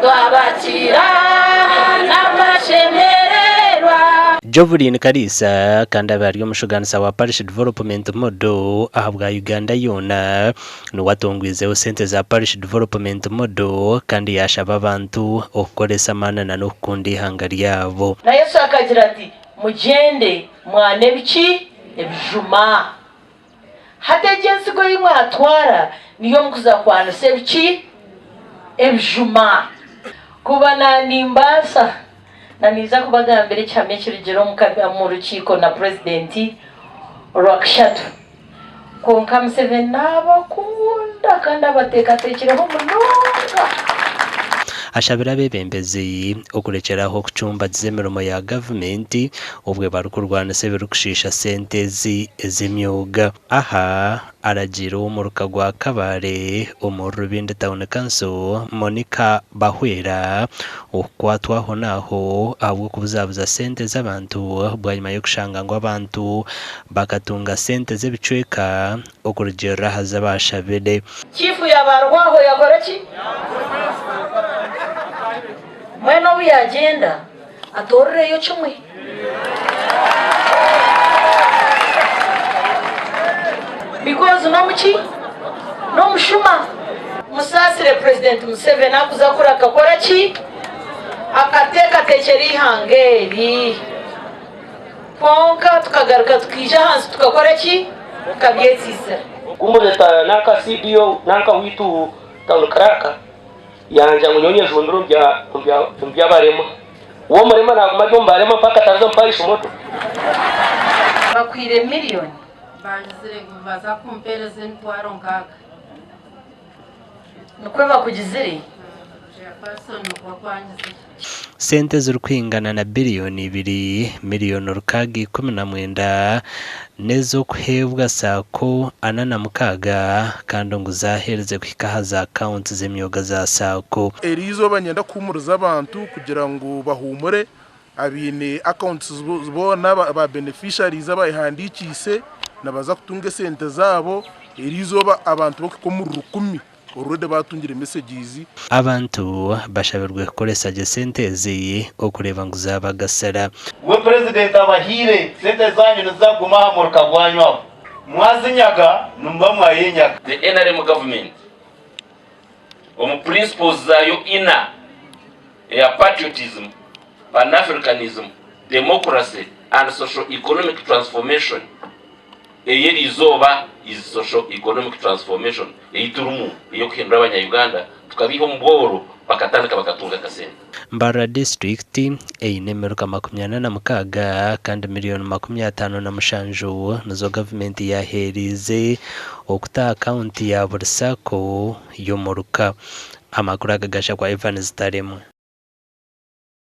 Twabakiira n'amashemererwa. Joveline Kaliisa kandi abe ari omushugaanisa wa Parish Development Model ahabwa Uganda yoona. Niwe atongwizeho sente za Parish Development Model kandi yaashaba abantu okukoresa amaani na n'okukunda eihanga ryabo. Na Yesu akagira ati, Mugyende, mwane biki? Ebijuma. Hati egyo ensigo ei mwatwara niyo mukuza kwanisa ebiki? Ebijuma. Kuba na nimbaasa na niiza kubagambira ekihamya ekirugire omu rukiiko na Purezidenti orwakashatu. Kwonka Museveni nabakunda kandi abateekateekireho munonga. Ashabire abeebembezi okurekyera aho okucumbagiza emirimo ya gavumenti obwe barikurwanisa ebirikushiisha sente ezi ez'emyoga. Aha aragiire ow'omuruka gwa Kabale omuri Rubindi Town Council, Monica Bahwera okukwatwa aho n'aho ahabw'okubuzabuza sente z'abantu bwanyima y'okushanga ngu abantu Bakatunga sente z'ebicweka okurugiirira aha zi baashabire. Chief yaaba ariho aho yakora ki? Mbwenu obu yagyenda atoorireyo kimwe. Because n'omuki? N'omushuma. Musaasire President Museveni akuza kuri akakora ki? Akateekateekyera eihanga eri. Kwonka tukagaruka tukaija ahansi tukakora ki? Tukabyetsiisira. Kumureta nanka CDO nanka witu town clerk yangya ngu nyowe nyejumbire omu by'abarema. We omurema naguma ari omu barema mpaka atariza omu parish model. Bakuhaire miriyoni? Bangizire ngu nibaza kumpeereza 60,000. Nikwo bakugizire? Chairperson nikwo akwangizire. Sente ezirikwingana na biriyoni ibiri, miriyoni 619 n'ez'okuheebwa Sacco 46 kandi ngu zaaherize kuhika aha za akawunti z'emyoga za Sacco. Eri izooba niinyenda kuhuumuriza abantu kugira ngu bahuumure, abaine accounts boona ba beneficiaries abayehandiikiise nibaza kutunga esente zaabo. Eri izooba abantu barikuhika omuri rukumi already baatungire messages. Abantu bashabirwe kukoresa gye sente ezi okureeba ngu zaabagasira. We Purezidenti abahiire, sente zaanyu niziza kuguma aha muruka gwanyu aho. Mwazinyaga nimuba mwayenyaga. The nrm government omu principles zaayo ina eya patriotism, Pan-Africanism, democracy and socio-economic transformation, Ey'eriizooba is socio economic transformation ei turimu ey'okuhindura abanya Uganda tukabaiha omu bworo bakatandika bakatunga akasente. Mbarara disiturikiti eine emiruka 46 kandi miriyoni 57 nizo gavumenti yaaheereize okuta aha akawunti ya buri sacco y'omuruka. Amakuru aga gashakwa Evans Taremwa.